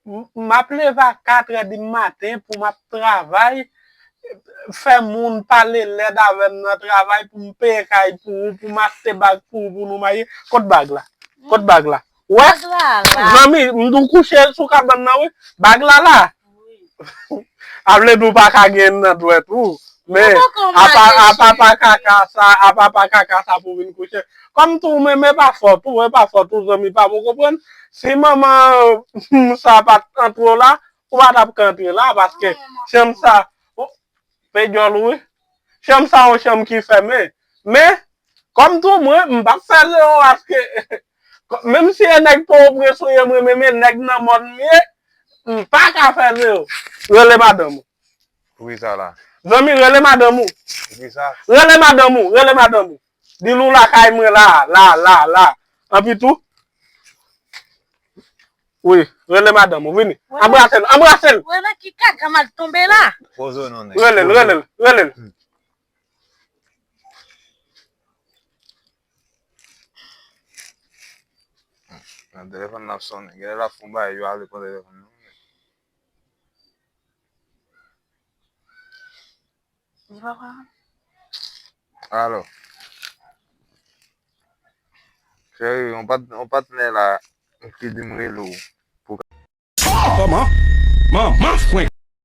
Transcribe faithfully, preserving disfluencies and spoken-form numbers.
M, m ap leve a katrè di maten pou m ap travay, fè moun pale lèd avè m nan travay pou m peye kay pou ou, pou m achte bag pou ou, pou nou marye. Kot bag la? Kot bag la? Wè? Bag la la. Zanmi, m tou kouche sou kabann nan, wi. Bag la la. Wi. A vle di w pa ka gen nan dwèt ou. Men, apa, apa pa kaka sa, apa pa kaka sa pou vin kouche. Kòm tou, men, men pa fòt ou, men pa fòt ou, zanmi pa m, ou konprann? Si manman sa pa t antre w la, ou pa t ap ka antre la, paske chanm sa, pe djòl ou, wi. Chanm sa yon chanm ki fèmen. Men, kòm tou mwen, m p ap fè zewo, paske, menm si e nèg Pòtoprens ou ye, mwen menm e nèg nan mòn m ye, m pa ka fè zewo. Rele madanm ou. Poukisa la? Zanmi, rele madanm ou. Poukisa? Rele madanm ou, rele madanm ou. Di l ou lakay mwen la, la, la, la. Anpi tou. Wi, rele madanm ou, vini. Anbrase l, anbrase l. Wè nan ki kaka m al tonbe la. Poze w non, nèg. Rele l, rele l, rele l. Nan telefòn nan ap sonnen. Genlè l ap fè yon bagay, yo ale pran telefòn nan. Li pa pran. Alo. Cheri, yon pat-, yon patnè la ki di m rele w. Kòman? Manman frenk.